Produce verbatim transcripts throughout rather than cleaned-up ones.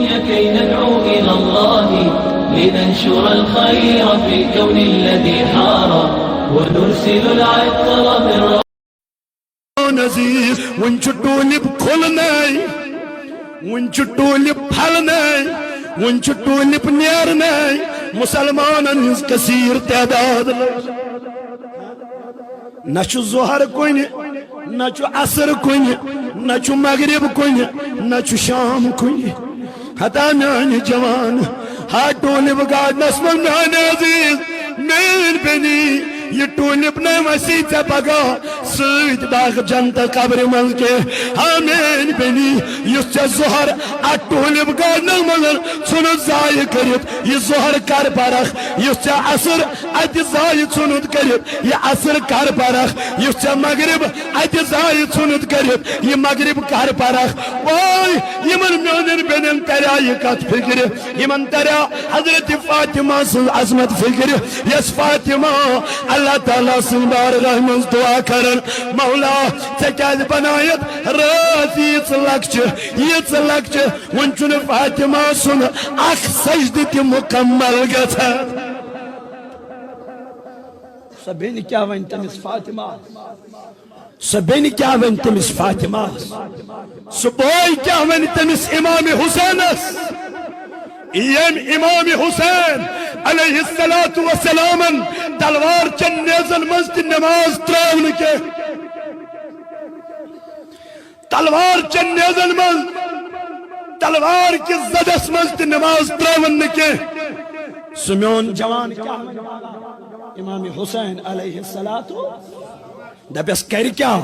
كي ندعو إلى الله، لننشر الخير في الكون الذي حار، ونرسل العطر بالروح. عزیز، وُنہِ چھُ ٹولپ کھُلنَے، وُنہِ چھُ ٹولپ پھلنَے، وُنہِ چھُ ٹولپ نیرنَے، مسلمانن ہٕنٛز کثیر تعداد۔ نہ چھُ ظہر کُنہِ، نہ چھُ عصر کُنہِ، نہ چھُ مغرب کُنہِ، نہ چھُ شام کُنہِ۔ ہتا میانہِ جوان، ہا ٹولپ گارڈنس منٛز میانہِ عزیز، میٲنۍ بیٚنی، یہِ ٹولپ نہٕ وسی ژےٚ پگاہ سۭتۍ باغ جنت قبرِ منٛز کینٛہہ۔ ہا میٲنۍ بیٚنی، یُس ژےٚ ظہر اتھ ٹولپ گارڈنس منٛز ژھُنُتھ ضایع کٔرِتھ، یہِ ظہر کر پرکھ، یُس ژےٚ عصر اتہِ ضایع ژھُنُتھ کٔرِتھ، یہِ عصر کر پرکھ، یُس ژےٚ مغرب اتہِ ضایع ژھُنُتھ کٔرِتھ، یہِ مغرب کر پرکھ۔ وٲے، یِمن میونٮ۪ن بیٚنٮ۪ن تریٛا یہِ کتھ فکرِ، یِمن تریٛا حضرت فاطمہ سٕنٛز عظمت فکرِ، یۄس فاطمہ اللہ تعالیٰ سٕنٛز بارگاہ منٛز دعا کرن، مولا، ژےٚ کیٛازِ بنایتھ رٲژ ییٖژ لۄکچہِ، ییٖژ لۄکچہِ، وۄنۍ چھُنہٕ فاطمہ سُنٛد اکھ سجدٕ تہِ مکمل گژھان۔ سۄ بیٚنہِ کیٛاہ وَنہِ تٔمِس فاطمہ؟ سۄ بیٚنہِ کیٛاہ وَنہِ تٔمِس فاطمہ؟ سُہ بوے کیٛاہ وَنہِ تٔمِس امام حسینس؟ ییٚمۍ امام حسین علیہ الصلوۃ والسلامن تلوار چٮ۪ن نیزن منٛز تہِ نماز ترٲو نہٕ کینٛہہ۔ تلوار چٮ۪ن نیزن منٛز، تلوار کِس زدس منٛز تہِ نماز ترٲوٕن نہٕ کینٛہہ۔ سُہ میون جوان کیٛاہ وَنہِ؟ امام حسین علیہ الصلوۃ دپٮ۪س کرِ کیٛاہ؟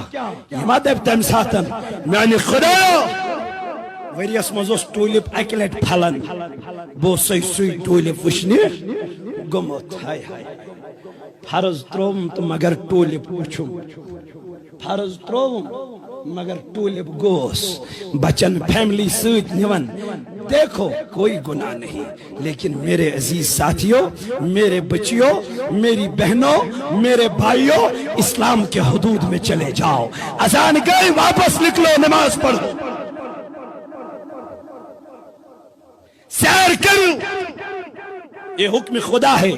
یہِ ما دپہِ تمہِ ساتن، میانہِ خدایا، ؤریس منٛز اوس ٹولپ اکہِ لٹہِ پھلان، بہٕ اوسے سُے ٹولپ وٕچھنہِ گوٚمُت۔ ہاے ہاے، فرض ترٛووُم تہٕ مگر ٹولپ وٕچھُم۔ فرض ترٛووُم، مگر ٹولپ گوس۔ بچن فیملی سۭتۍ نِوان۔ دیکھو، کوئی گناہ نہیں، لیکن میرے عزیز ساتھیو، میرے بچیو، میری بہنوں، میرے بھائیوں، اسلام کے حدود میں چلے جاؤ۔ اذان گئی، واپس نکلو، نماز پڑھو۔ سیر کرو، یہ حکم خدا ہے۔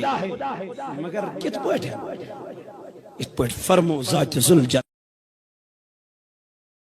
مگر کتھ پٲٹھۍ؟ یتھ پٲٹھۍ فرمو ذات ذوالجلال۔